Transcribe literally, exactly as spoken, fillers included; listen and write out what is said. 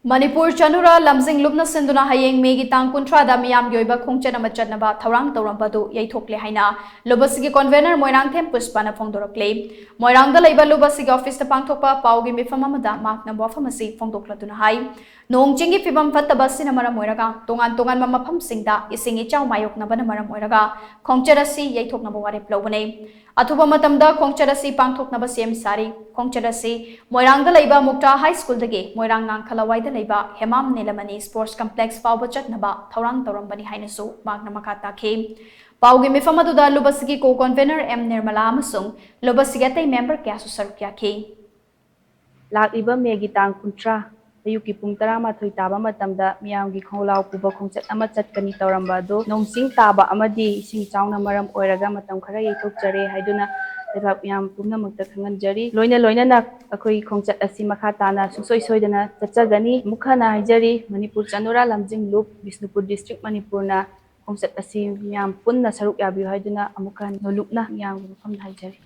ꯃꯅꯤꯄꯨꯔ ꯆꯅꯨꯔꯥ ꯂꯝꯖꯤꯡ ꯂꯨꯞꯅ ꯁꯤꯟꯗꯨꯅ ꯍꯌꯦꯡ ꯃꯦꯒꯤ ꯇꯥꯡ ꯀꯨꯟꯊ꯭ꯔꯥꯗ ꯃꯤꯌꯥꯝꯒꯤ ꯑꯣꯏꯕ ꯈꯣꯡꯆꯠ ꯑꯃ ꯆꯠꯅꯕ ꯊꯧꯔꯥꯡ ꯇꯧꯔꯝꯕ ꯑꯗꯨ ꯌꯩꯊꯣꯛꯂꯦ ꯍꯥꯏꯅ ꯂꯨꯕꯁꯤꯒꯤ convener ꯃꯣꯏꯔꯥꯡꯊꯦꯝ ꯄꯨꯁꯄꯥꯅ ꯐꯣꯡꯗꯣꯔꯛꯂꯤ꯫ ꯃꯣꯏꯔꯥꯡꯗ ꯂꯩꯕ ꯂꯨꯕꯁꯤꯒꯤ officeꯇ ꯄꯥꯡꯊꯣꯛꯄ ꯄꯥꯎꯒꯤ ꯃꯤꯐꯝ ꯑꯃꯗ ꯃꯍꯥꯛꯅ ꯋꯥꯐꯝ ꯑꯁꯤ ꯐꯣꯡꯗꯣꯛꯂꯗꯨꯅ ꯍꯥꯏ, ꯅꯣꯡ ꯆꯤꯡꯒꯤ ꯐꯤꯕꯝ ꯐꯠꯇꯕ ꯑꯁꯤꯅ ꯃꯔꯝ ꯑꯣꯏꯔꯒ ꯇꯣꯉꯥꯟ ꯇꯣꯉꯥꯟꯕ ꯃꯐꯝꯁꯤꯡꯗ ꯏꯁꯤꯡ ꯏꯆꯥꯎ ꯃꯥꯌꯣꯛꯅꯕꯅ ꯃꯔꯝ ꯑꯣꯏꯔꯒ ꯈꯣꯡꯆꯠ ꯑꯁꯤ ꯌꯩꯊꯣꯛꯅꯕ ꯋꯥꯔꯦꯞ ꯂꯧꯕꯅꯤ꯫ ꯑꯊꯨꯕ ꯃꯇꯝꯗ ꯈꯣꯡꯆꯠ ꯑꯁꯤ ꯄꯥꯡꯊꯣꯛꯅꯕ ꯁꯦꯝ ꯁꯥꯔꯤ꯫ ꯈꯣꯡꯆꯠ ꯑꯁꯤ ꯃꯣꯏꯔꯥꯡꯗ ꯂꯩꯕ ꯃꯨꯛꯇꯥ ꯍꯥꯏ ꯁ꯭ꯀꯨꯜꯗꯒꯤ ꯃꯣꯏꯔꯥꯡ ꯅꯥꯡꯈꯂꯋꯥꯏꯗ ꯂꯩꯕ ꯍꯦꯃꯥꯝ ꯅꯤꯂꯃꯅꯤ sports complex ꯐꯥꯎꯕ ꯆꯠꯅꯕ ꯊꯧꯔꯥꯡ ꯇꯧꯔꯝꯕꯅꯤ ꯍꯥꯏꯅꯁꯨ ꯃꯍꯥꯛꯅ ꯃꯈꯥ ꯇꯥꯈꯤ꯫ ꯄꯥꯎꯒꯤ ꯃꯤꯐꯝ ꯑꯗꯨꯗ ꯂꯨꯕꯁꯤꯒꯤ co-convener ꯑꯦꯝ ꯅꯤꯔꯃꯂꯥ ꯑꯃꯁꯨꯡ ꯂꯨꯕꯁꯤꯒꯤ ꯑꯇꯩ member ꯀꯌꯥꯁꯨ ꯁꯔꯨꯛ ꯌꯥꯈꯤ꯫ ꯂꯥꯛꯂꯤꯕ ꯃꯦꯒꯤ ꯇꯥꯡ ꯀꯨꯟꯊ꯭ꯔꯥ ꯑꯌꯨꯛꯀꯤ ꯄꯨꯡ ꯇꯔꯥꯃꯥꯊꯣꯏ ꯇꯥꯕ ꯃꯇꯝꯗ ꯃꯤꯌꯥꯝꯒꯤ ꯈꯣꯡꯂꯥꯎ ꯄꯨꯕ ꯈꯣꯡꯆꯠ ꯑꯃ ꯆꯠꯀꯅꯤ ꯇꯧꯔꯝꯕ ꯑꯗꯨ ꯅꯣꯡ ꯆꯤꯡ ꯇꯥꯕ ꯑꯃꯗꯤ ꯏꯁꯤꯡ ꯏꯆꯥꯎꯅ ꯃꯔꯝ ꯑꯣꯏꯔꯒ ꯃꯇꯝ ꯈꯔ ꯌꯩꯊꯣꯛꯆꯔꯦ ꯍꯥꯏꯗꯨꯅ ꯂꯩꯕꯥꯛ ꯃꯤꯌꯥꯝ ꯄꯨꯝꯅꯃꯛꯇ ꯈꯪꯍꯟꯖꯔꯤ꯫ ꯂꯣꯏꯅ ꯂꯣꯏꯅꯅ ꯑꯩꯈꯣꯏ ꯈꯣꯡꯆꯠ ꯑꯁꯤ ꯃꯈꯥ ꯇꯥꯅ ꯁꯨꯡꯁꯣꯏ ꯁꯣꯏꯗꯅ ꯆꯠꯆꯒꯅꯤ꯫ ꯑꯃꯨꯛ ꯍꯟꯅ ꯍꯥꯏꯖꯔꯤ, ꯃꯅꯤꯄꯨꯔ ꯆꯅꯨꯔꯥ ꯂꯝꯖꯤꯡ ꯂꯨꯞ, ꯕꯤꯁꯅꯨꯄꯨꯔ district, ꯃꯅꯤꯄꯨꯔꯅ ꯈꯣꯡꯆꯠ ꯑꯁꯤ ꯃꯤꯌꯥꯝ ꯄꯨꯟꯅ ꯁꯔꯨꯛ ꯌꯥꯕꯤꯌꯨ ꯍꯥꯏꯗꯨꯅ ꯑꯃꯨꯛ ꯍꯟꯅ ꯅꯣꯂꯨꯛꯅ ꯃꯤꯌꯥꯝꯒꯤ ꯃꯐꯝꯗ ꯍꯥꯏꯖꯔꯤ꯫